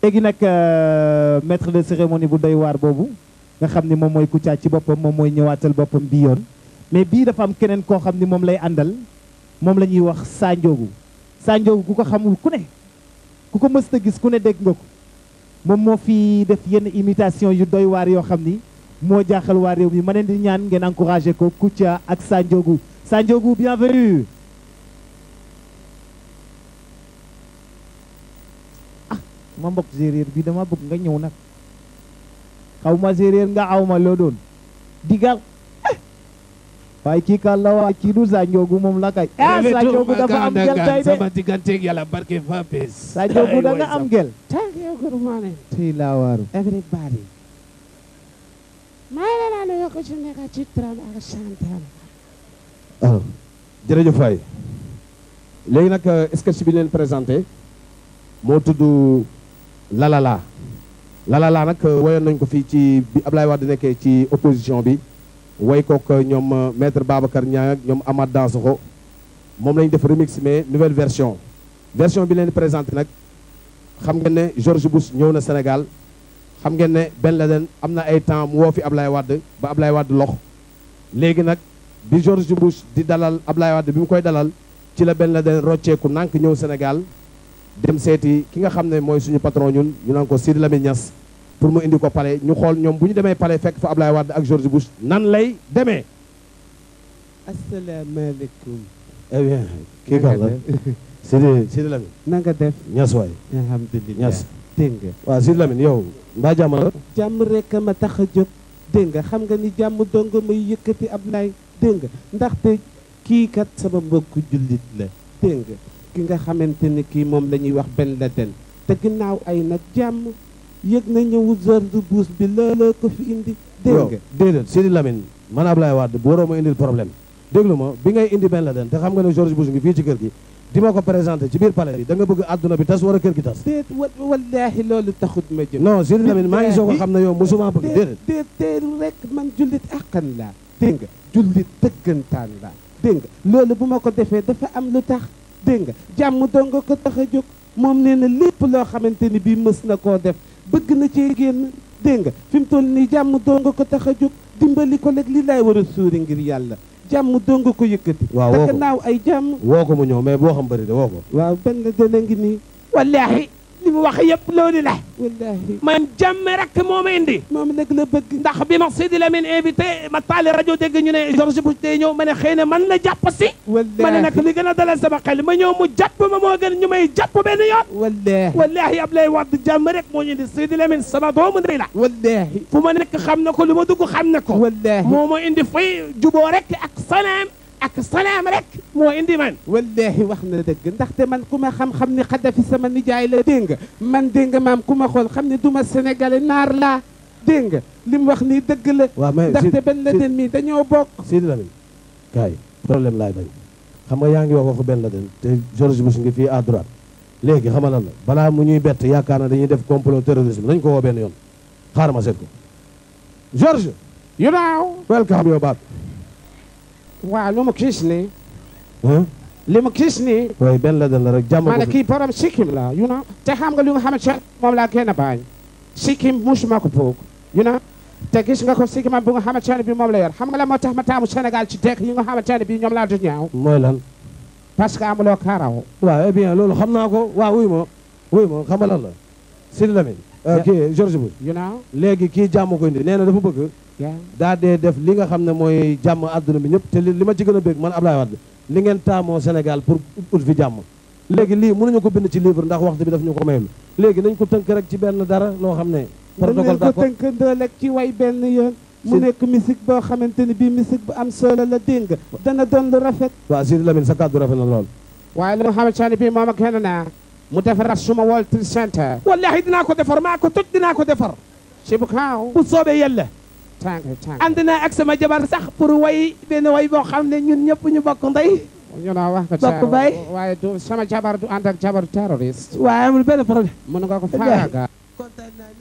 léegi nag maître de cérémonie bu doy waar boobu nga xam ni moom mooy Kouthia ci boppam moom mooy ñëwaatal boppam bii yoon mais bii dafa am keneen koo xam ni moom lay àndal moom la ñuy wax Sa Ndiogou. Sa Ndiogou ku ko xamul ku ne ku ko mës a gis ku ne dégg nga ko moom moo fi def yenn imitation yu doy waar yoo xam ni moo jaaxal waa réew mi ma leen di ñaan ngeen encouragé ko Kouthia ak Sa Ndiogou. Sa Ndiogou bienvenue. ma mbokk séeréer bi dama bëgg nga ñëw nag xaw ma séeréer nga aw ma loo doon digal waaye kii kan la waaye kii du Sa Ndiogou moom la kay Sa Ndiogou dafa am gel tey de sama digganteeg yàlla barke fa bes Sa Ndiogou da nga am gel thank you good morning tey laa waaru everybody maa ngi leen yokk ci nekk ci turam ak santam alors jërëjëf Faye léegi nag sketch bi leen présenté moo tudd Lalala nag woyoon nañ ko fii ci bi Ablaye Wade nekkee ci opposition bi woy kook ñoom maître Babacar Niang ak ñoom Amath Dansokho moom lañ def remix mais nouvelle version bi leen présenté nag xam ngeen ne George Bush ñëw na Sénégal xam ngeen ne Ben Laden am na ay temps mu woo fi Ablaye Wade ba Ablaye Wade lox léegi nag bi George Bush di dalal Ablaye Wade bi mu koy dalal ci la Ben Laden rocceeku nànk ñëw Sénégal dem seeti ki nga xam ne mooy suñu patron ñun ñu naan ko Sidi Lamine Niass pour mu indi ko palais ñu xool ñoom bu ñu demee palais fekk fa Ablaye Wade ak George Bush nan lay demee. asalaamaaleykum. eh bien kii kan la Sidi Lamine. na nga def. Niass waay. alhamdulilah Niass. dégg nga. waaw Sidi Lamine yow mbaa jàmm la. jàmm rek ma tax a jóg. dégg nga xam nga ni jàmm dong may yëkkati Ablaye. dégg nga ndaxte kii kat sama mbokku jullit la. dégg nga. ki nga xamante ni kii moom la ñuy wax Ben Laden te ginnaaw ay nag jàmm yëg na ñëwu George Bush bi looloo ko fi indi dégg nga déedéet Sidi Lamine man Ablaye Wade bu waroo ma indil problème déglu ma bi ngay indi Ben Laden te xam nga ne George Bush ngi fii ci kër gi di ma ko présenté ci biir palais bi da nga bëgg àdduna bi tas war a kër gi tas déet wallaahi loolu taxut ma jëm non Sidi Lamine maa ngi soog a xam ne yow mosuma bëgg déet rek man jullit àqan laa dégg nga jullit dëggantaan laa dégg nga loolu bu ma ko defee dafa am lu tax dégg nga jàmm dong ko tax a jóg moom nee na lépp loo xamante ni bii mës na koo def bëgg na cee génn dégg nga fi mu toll nii jàmm dong ko tax a jóg dimbali ko léegi li laay war a suuri ngir yàlla jàmm dong ko yëkkati. waaw woo ko naaw ay jàmm. woo ko mu ñëw mais boo xam bëri de woo ko. waaw benn dana ngi nii. wallaahi li mu wax yëpp loolu la. wallaahi man jàmm rek moo ma indi. moom nag la bëgg. ndax bi ma Sidi Lamine invité ma taale rajo dégg ñu ne George Bush day ñëw ma ne xëy na man la jàpp si. wallaahi ma ne nag li gën a dalal sama xel ma ñëw mu jàpp ma moo gën ñu may jàpp benn yoon. wallaahi wallaahi Ablaye Wade jàmm rek moo ñu indi Sidi Lamine sama doomu ndey la. wallaahi fu ma nekk xam na ko lu ma dugg xam na ko. wallaahi moo ma indi fay juboo rek ak salaam rek moo indi man. wallaahi wax na dëgg ndaxte man ku ma xam-xam ni Xadafi sama nijaay la dégg nga man dégg nga maam ku ma xool xam ne du ma sénégalais naar laa dégg nga li mu wax nii dëgg la. waaw mais ndaxte Ben Laden mii dañoo bokk. Sidi Lamine kaay problème laay bañ xam nga yaa ngi wax waxu Ben Laden te George Bush ngi fii à droite léegi xamal la balaa mu ñuy bett yaakaar na dañuy def complot terrorisme nañ ko woo benn yoon xaaral ma seet ko George. you know. welcome yow baat. waaw lu mu gis nii. li mu gis nii. waaye Ben Laden la rek jàmm ko ma ne kii borom sikkim la you know te xam nga lu nga xamante ne moom laa gën a bañ sikkim musuma ko foog you know te gis nga ko sikkimam bu nga xamante ne bi moom la yor xam nga la moo tax ma taamu Sénégal ci dëkk yi nga xamante ne bi ñoom laa du ñaaw mooy lan parce que amuloo kaaraw. waaw eh bien loolu xam naa ko waaw wuy ma xam nga lan la Sidi Lamine kii George Bush you know léegi kii jàmm ko indi nee na dafa bëgg daa dee def li nga xam ne mooy jàmm àdduna bi ñëpp te li ma ci gën a bëgg man Ablaye Wade li ngeen taamoo Sénégal pour ut fi jàmm léegi lii mënuñu ko bind ci livre ndax waxtu bi daf ñu ko mayul léegi nañ ko tënk rek ci benn dara loo xam ne protocole d'accord nañ ko tënk ndooleeg ci way benn yoon mu nekk musique boo xamante ni bii musique bu am solo la dégg nga dana doon lu rafet waaw Sidi Lamine sa kàddu rafet na lool waaye li nga xamante ne bii moom ak kenn naa mu defaraat suma World Trade Center wallaahi dinaa ko defar maa ko toj dinaa ko defar ci bu kaaw bu soobee yàlla tànk ànd naa ak sama jabar sax pour way benn way boo xam ne ñun ñëpp ñu bokk ndey ñu naa wax bokk bay waaye du sama jabar du ànd ak jabar terroriste waaye amul benn problème mën nga ko faaga kontaan naa